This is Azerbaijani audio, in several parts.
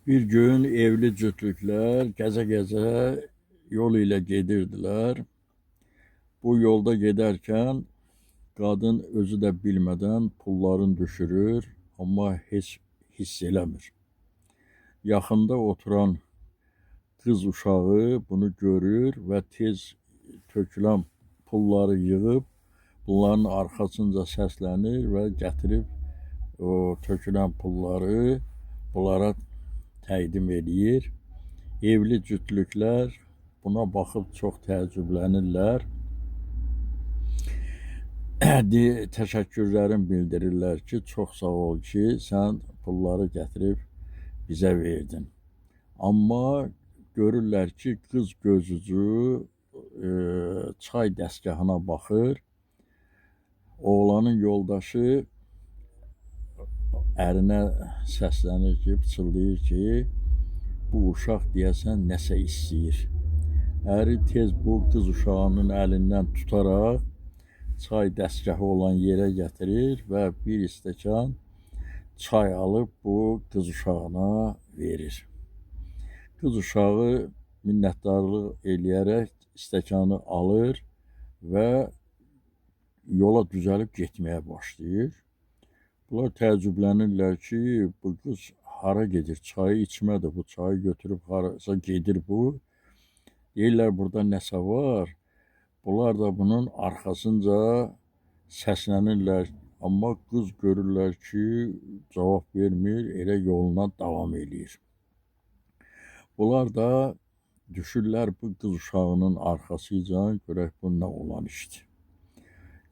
Bir gün evli cütlüklər gəzə-gəzə yol ilə gedirdilər. Bu yolda gedərkən qadın özü də bilmədən pullarını düşürür, amma heç hiss eləmir. Yaxında oturan qız uşağı bunu görür və tez tökülən pulları yığıb bunların arxasınca səslənir və gətirib o tökülən pulları bunlara təqdim eləyir. Evli cütlüklər buna baxıb çox təəccüblənirlər. Təşəkkürlərini bildirirlər ki, çox sağ ol ki, sən pulları gətirib bizə verdin. Amma görürlər ki, qız gözücü çay dəstgahına baxır. Oğlanın yoldaşı ərinə səslənir ki, pıçıldayır ki, bu uşaq deyəsən nəsə istəyir. Əri tez bu qız uşağının əlindən tutaraq çay dəstgahı olan yerə gətirir və bir stəkan çay alıb bu qız uşağına verir. Qız uşağı minnətdarlıq eləyərək stəkanı alır və yola düzəlib getməyə başlayır. Bunlar təəccüblənirlər ki, bu qız hara gedir? Çayı içmədi, bu çayı götürüb harasa gedir bu. Deyirlər, burada nəsə var. Bunlar da bunun arxasınca səslənirlər. Amma qız görürlər ki, cavab vermir, elə yoluna davam eləyir. Bunlar da düşürlər bu qız uşağının arxasıca, görək bu nə olan işdir.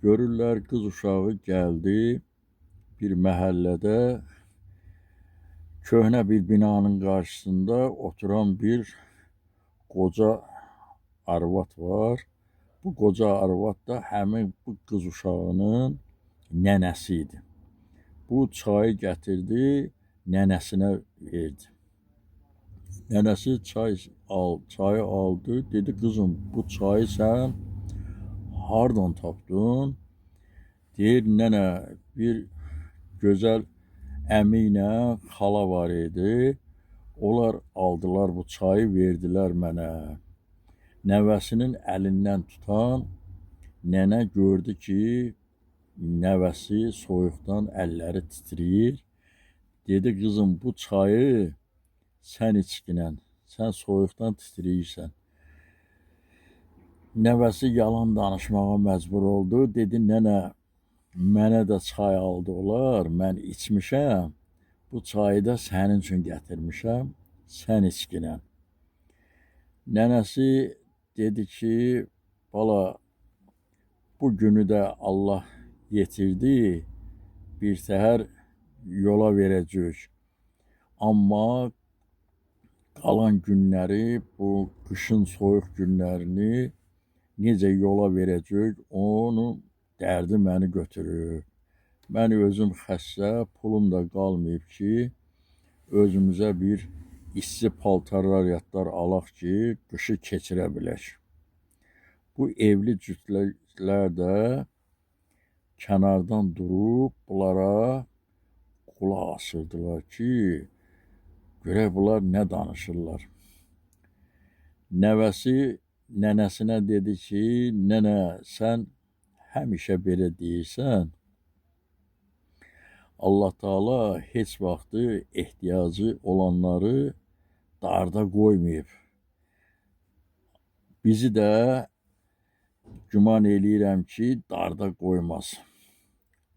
Görürlər, qız uşağı gəldi bir məhəllədə köhnə bir binanın qarşısında oturan bir qoca arvad var. Bu qoca arvad da həmin bu qız uşağının nənəsi idi. Bu çayı gətirdi, nənəsinə verdi. Nənəsi çayı aldı, dedi, qızım, bu çayı sən hardan tapdın? Deyir, nənə, bir gözəl əmi ilə xala var idi. Onlar aldılar bu çayı, verdilər mənə. Nəvəsinin əlindən tutan nənə gördü ki, nəvəsi soyuqdan əlləri titrəyir. Dedi, qızım, bu çayı sən içkinən, sən soyuqdan titrəyirsən. Nəvəsi yalan danışmağa məcbur oldu. Dedi, nənə, mənə də çay aldı onlar, mən içmişəm. Bu çayı da sənin üçün gətirmişəm, sən içkinən. Nənəsi dedi ki, bala, bu günü də Allah yetirdi, bir səhər yola verəcək. Amma qalan günləri, bu qışın soyuq günlərini necə yola verəcək, onun dərdi məni götürür. Mən özüm xəstə, pulum da qalmayıb ki, özümüzə bir isti paltarlar, yatlar alaq ki, qışı keçirə bilək. Bu evli cütlüklər də kənardan durub bunlara qulaq asırdılar ki, görək bunlar nə danışırlar. Nəvəsi nənəsinə dedi ki, nənə, sən həmişə belə deyirsən, Allah Teala heç vaxtı ehtiyacı olanları darda qoymayıb. Bizi də güman eləyirəm ki, darda qoymaz.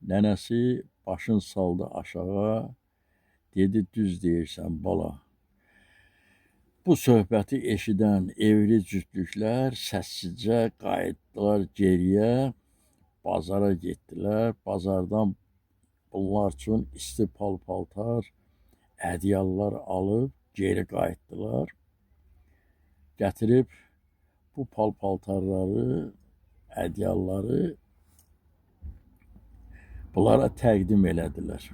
Nənəsi başını saldı aşağı, dedi, düz deyirsən, bala. Bu söhbəti eşidən evli cütlüklər səssizcə qayıtdılar geriyə, bazara getdilər. Bazardan bunlar üçün isti pal-paltar, ədyallar alıb geri qayıtdılar. Gətirib bu pal-paltarları, ədyalları bunlara təqdim elədilər.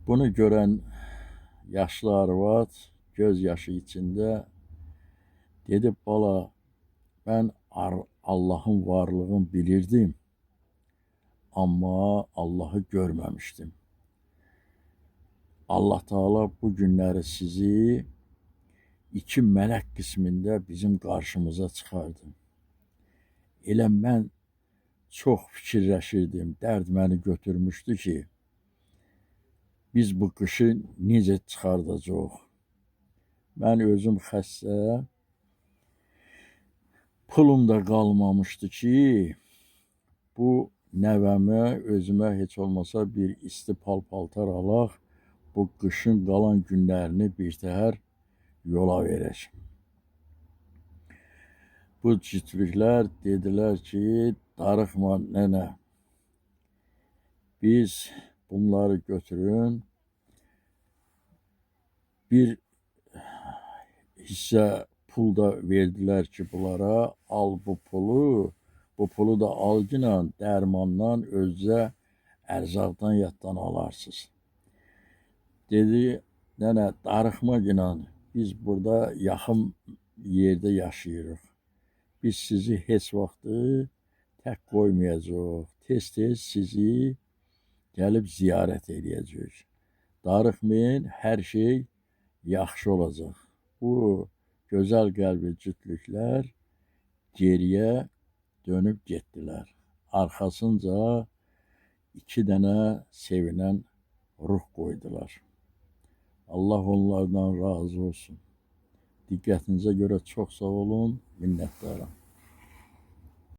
Bunu görən yaşlı arvad göz yaşı içində dedi, bala, mən Allahın varlığını bilirdim, amma Allahı görməmişdim. Allah Taala bu günləri sizi iki mələk qismində bizim qarşımıza çıxardı. Elə mən çox fikirləşirdim, dərd məni götürmüşdü ki, biz bu qışı necə çıxardacağıq? Mən özüm xəstə, pulum da qalmamışdı ki, bu nəvəmə, özümə heç olmasa bir isti pal-paltar alaq, bu qışın qalan günlərini birtəhər yola verək. Bu cütlüklər dedilər ki, darıxma nənə, biz bunları götürün, bir hissə pul da verdilər ki, bunlara al bu pulu, bu pulu da al ginən dərmandan, özcə ərzaqdan, yatdan alarsınız. Dedi, nənə, darıxma ginən, biz burada yaxın yerdə yaşayırıq. Biz sizi heç vaxtı tək qoymayacağıq. Tez-tez sizi gəlib ziyarət eləyəcəyik. Darıxmayın, hər şey yaxşı olacaq. Bu gözəl qəlbli cütlüklər geriyə dönüb getdilər. Arxasınca iki dənə sevinən ruh qoydular. Allah onlardan razı olsun. Diqqətinizə görə çox sağ olun, minnətdaram.